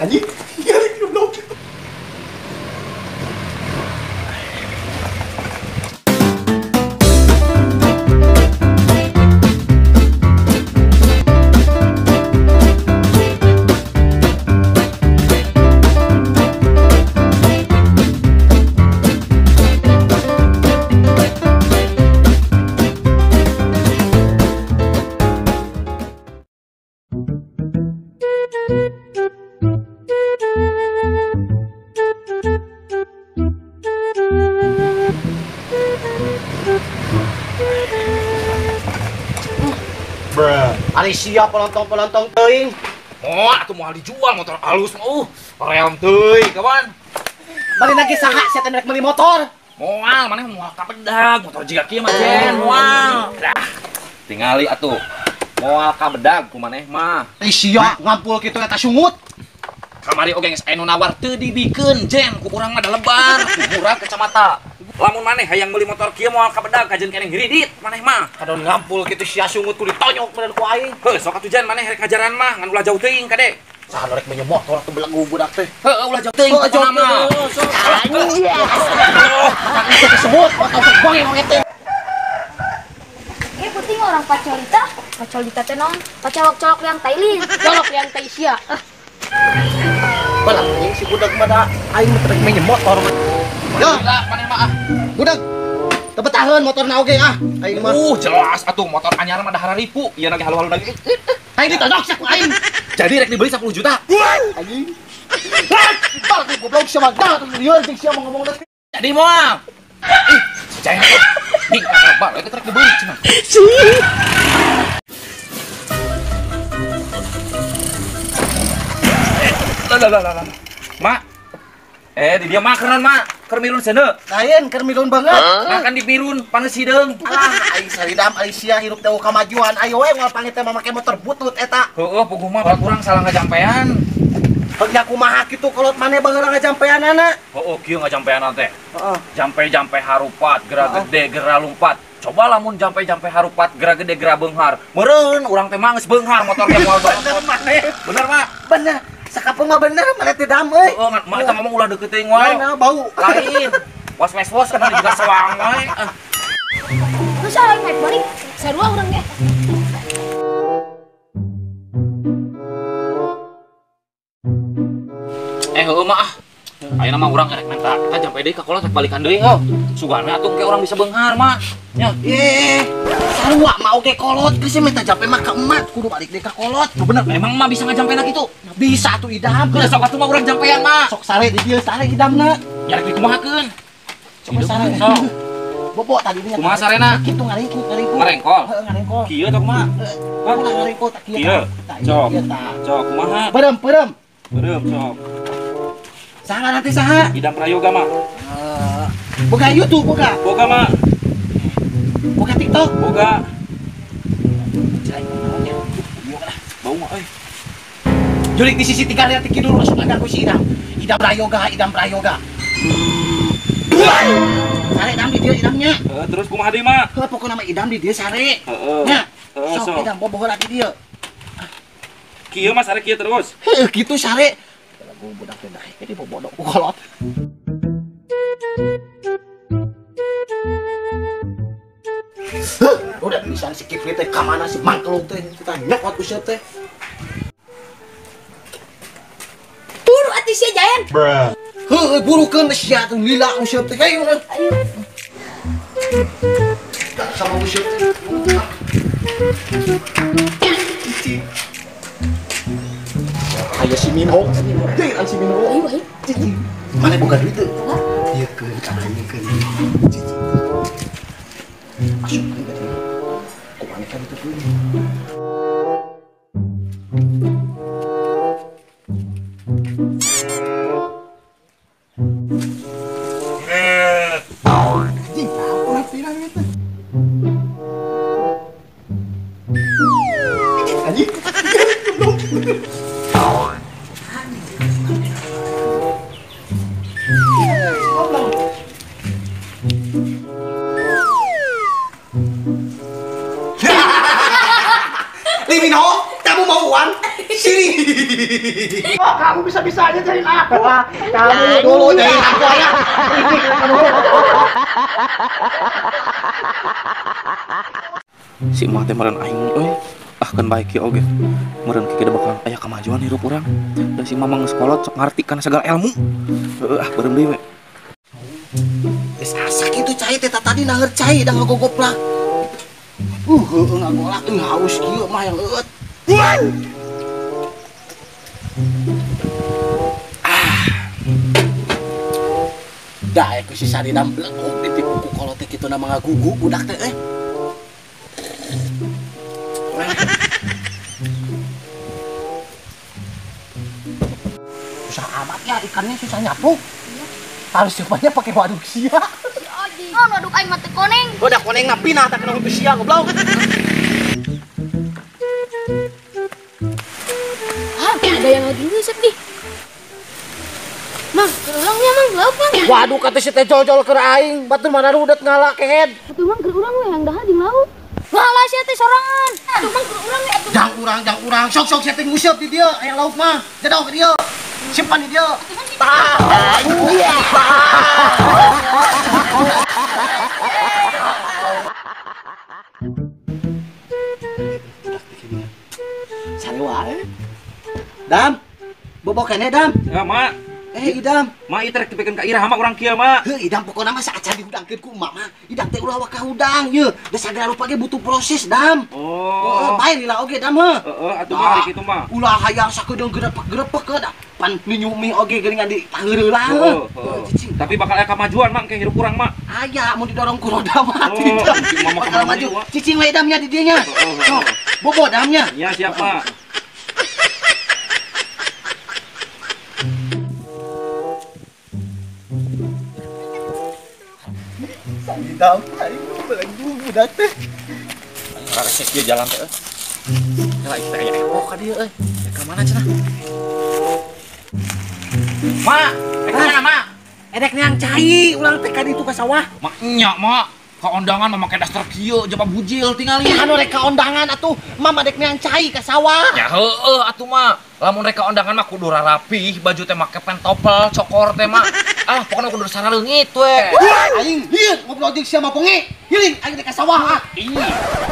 Anjing, nyari goblok. Ari sia pelontong-pelontong teuing. Moal atuh moal dijual motor alus mah reom teuing kawan. Bari lagi saha sia teh rek meuli motor? Moal maneh moal kabedag motor jiga kieu mah Jen moal. Dah tingali atuh. Moal kabedag ku maneh mah. Ari sia ngampul kitu eta sungut. Kamari oge geus aya nu nawar teu dibikeun Jen ku urang mah da lebar, murah kacamata. Lamun maneh hayang meuli motor kieu moal kabedag kajeun keneh ngiridit maneh mah. Kadon ngampul kitu sia sungut ku ditonyok bener ku aing. Heuh sok atuh Jen maneh rek ngajaran mah ngan ulah jauh teuing kade. Saha rek menye motor atuh belegu budak teh. Heuh ulah jauh teuing pokona mah. Anjing. Itu semut motor bang emang teh. Eh penting orang pacolita, pacolita teh naon? Pacolok-colok yang Thailand, colok yang tai sia. Balah anjing si budak mah da aing mah rek menye motor. Yo, maneh mah ah. Budak. Teu betaheun motorna oge ah. Aing mah. Jelas atuh motor anyar mah da hararipu. Ieu lagi halu-halu lagi. Aing ditonyok sia ku aing. Jadi rek dibeli 10 juta. Anjing. Bal goblok sia mah dah lieur jeung sia mah ngomong teh. Jadi moal. Ih, si Jayan tuh. Ding kabar rek dibeli cenah. Lah lah lah. Mak. Di dia mah keron mak, keur mirun seuneu. Lain keur mirun banget. Nah kan dipirun panes hideung. Alah, aing saridam ari sia hirup teh kamajuan. Ayo we moal panggil teh make motor butut eta. Heueuh puguh mah kurang salah ngajampean. Heug nya kumaha kitu kolot maneh baheula ngajampeanana? Heueuh kieu ngajampeanana teh. Heeh. Jampe-jampe harupat, geura gede, geura lumpat. Coba lamun jampe-jampe harupat, geura gede, geura beunghar. Meureun urang teh mah geus beunghar motor teh moal bener maneh. Bener mak? Bener. Sakapeung mah bener maneh teh dam euy. Heeh, mah eta ngomong ulah deukeut teuing wae. Nah, bau. Lain. Was-was kan juga sewang wae. Terus aing naik balik, sarua urang ge. Heueuh mah ah. Ayeuna mah urang rek minta kita jampe deui ka kolot rek balikan deui heuh. Sugan we atuh ke urang bisa beunghar mah. Nya. Sarua mah oge kolot geus minta jampe mah ka emak kudu balik deui ka kolot. Bener, emang mah bisa ngajampena kitu? Bisa atuh idam. Geus sok atuh mah urang jampean mah. Sok sare di dieu sare idamna. Ya rek dikumahakeun. Sok sare. Sok. Bobo tadi nya. Kumaha sarena? Kitu ngaringkuk, ngaringkuk. Ngarengkol. Heeh, ngarengkol. Kieu tah kumaha? Heuh, ngarengkol tah kieu. Kieu. Sok. Sok kumaha? Beureum, beureum. Beureum sok. Saha nanti saha? Idam Prayoga mah. Boga YouTube boga. Boga mah. Boga TikTok. Boga. Cai naonnya? Ieu lah. Bau mah euy. Jurik di sisi tiga lihat kidul masuk ada ku si Idam. Idam Prayoga, Idam Prayoga. Sare idam di dieu idamnya. Heeh, terus kumaha deui mah? Heuh, pokona mah idam di dieu sare. Heeh. Nya. Sok idam bobo heula di dieu. Kieu mah sare kieu terus. Heuh, kitu sare. Lagu budak teh daek di bobodo ku kolot. Heuh, udah pisan si Kipli teh ka mana si mangkelung teh kita nyokot ku sia teh. Buru atuh sia Jayan. Bruh. Heuh, burukeun sia teh lila ku sia teh. Ayo. Ayo. Sama ku sia teh. Ayo si Minho, deui si Minho. Ayo, ayo. Cici. Mana boga duit teu? Ieu keun ka anjing keun. Cici. Asupkeun ka dieu. Kumaha ka ditu keun. Anjing, apa pirang eta? Anjing. Lee Min Ho, kamu mau uang? Kawan sini. Oh, kamu bisa-bisa aja jahil aku. Kamu dulu jahil aku ya. Si mah teh meureun aing euy. Ah kan baik kieu oge. Meureun kieu bakal aya kamajuan hirup urang. Da si mamang geus kolot sok ngarti kana segala ilmu. Heueuh ah beureum deui we. Geus asa kitu cai teh tadi nangeur cai da ngagogoplak. Heueuh ngagolak euy haus kieu mah yang leueut. Ah. Da ku si Saridam bleguk ditipu ku kolot teh kitu na mangagugu budak teh euy. Susah amat ya ikannya susah nyapu. Iya. Harus cobanya pakai waduk sia. Oh, waduk aing mah teu koneng. Udah koneng na pinah tak kena hutu sia goblok. Hah, ada yang lagi ngusep nih. Mang, keur urang nya mang, lauk mang. Waduh kata si teh jol-jol keur aing, batur mana rudet ngala kehed. Atuh mang keur urang we yang dahar jeung lauk. Walah sia teh sorangan. Atuh mang keur urang we atuh. Jang urang, sok-sok sia teh nguseup di dieu, aya lauk mah. Jadau ke dieu. Simpan di dieu. Tah. Sare wae. Dam. Bobo keneh Dam. Ya, Mak. Idam. Mak ieu teh tepikeun ka iraha mah urang kieu, Mak. Heuh, Idam pokona mah saacan dihudangkeun ku emak mah. Idam teh ulah waka hudang yeuh. Da sagala rupa ge butuh proses, Dam. Oh. Bae lila oge Dam heuh. Heeh, atuh mah ari kitu mah. Ulah hayang sakedeung grepek-grepek heuh da. Pan ninyumi oge geuningan di paheureulah heuh. Cicing. Tapi bakal aya kamajuan, Mak, ke hirup urang, Mak. Aya mun didorong ku roda mah. Bakal maju. Cicing we Idamnya di dieu nya. Sok, bobo Damnya. Iya, siap, Mak. Idam, aing belenggu budak teh. Resek dia jalan teh. Lah kita aya epok ka dieu euy. Ka mana cenah? Mak, rek mana, Mak? Edek neang cai ulang teh ka ditu ka sawah. Mak nya, Mak. Ka ondangan mah make daster kieu jaba bujil tingali. Anu rek ka ondangan atuh, mama dek neang cai ka sawah. Ya heueuh atuh mah. Lamun rek ka ondangan mah kudu rarapih, baju teh make pentopel, cokor teh mah. Ah, pokoknya kudu saraleungit we. Aing ieu ngobrol jeung sia mah ponge. Hiling aing rek ka sawah ah. Ih,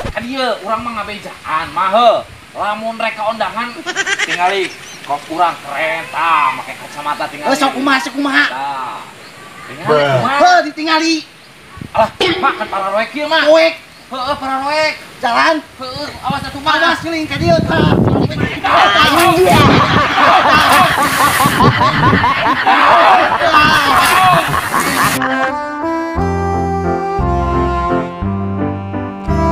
ka dieu urang mah ngabejaan mah heuh. Lamun rek ka ondangan tingali kok urang keren tah make kacamata tingali. Heuh sok kumaha sok kumaha. Tah. Tingali kumaha? Heuh ditingali. Alah, Mak kan pararoek ieu mah. Poek. Heueuh pararoek. Jalan. Heueuh, awas atuh mah. Awas ngeling ka dieu tah.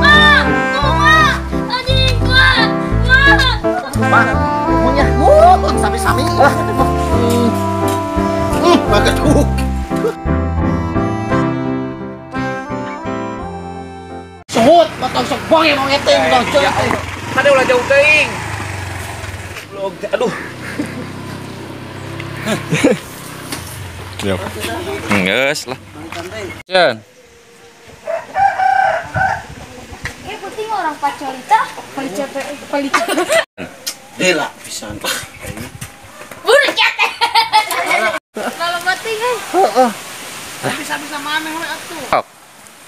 Mak, mak, anjing, mak, mak. Mak, punya, sami-sami. Bagetuk. Suhut, batang sok bonge mau ngeteng, udah jauh teh. Kade ulah jauh teuing. Blog, aduh. Siap. Geus lah. Cen. Penting orang pacolita, palicete, palicete. Dela pisan. Buruk ya teh. Kalau mati euy. Heeh. Bisa-bisa maneh we atuh.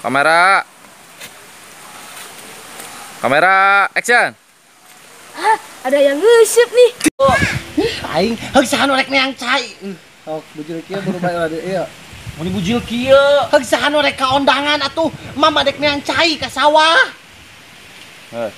Kamera. Kamera action. Hah, ada yang nguseup nih. Aing heug saha nu rek neang cai. Sok bujil kieu baru bae lah ieu. Mun bujil kieu. Heug saha nu rek ka ondangan atuh, mama dek neang cai ka sawah. Heuh.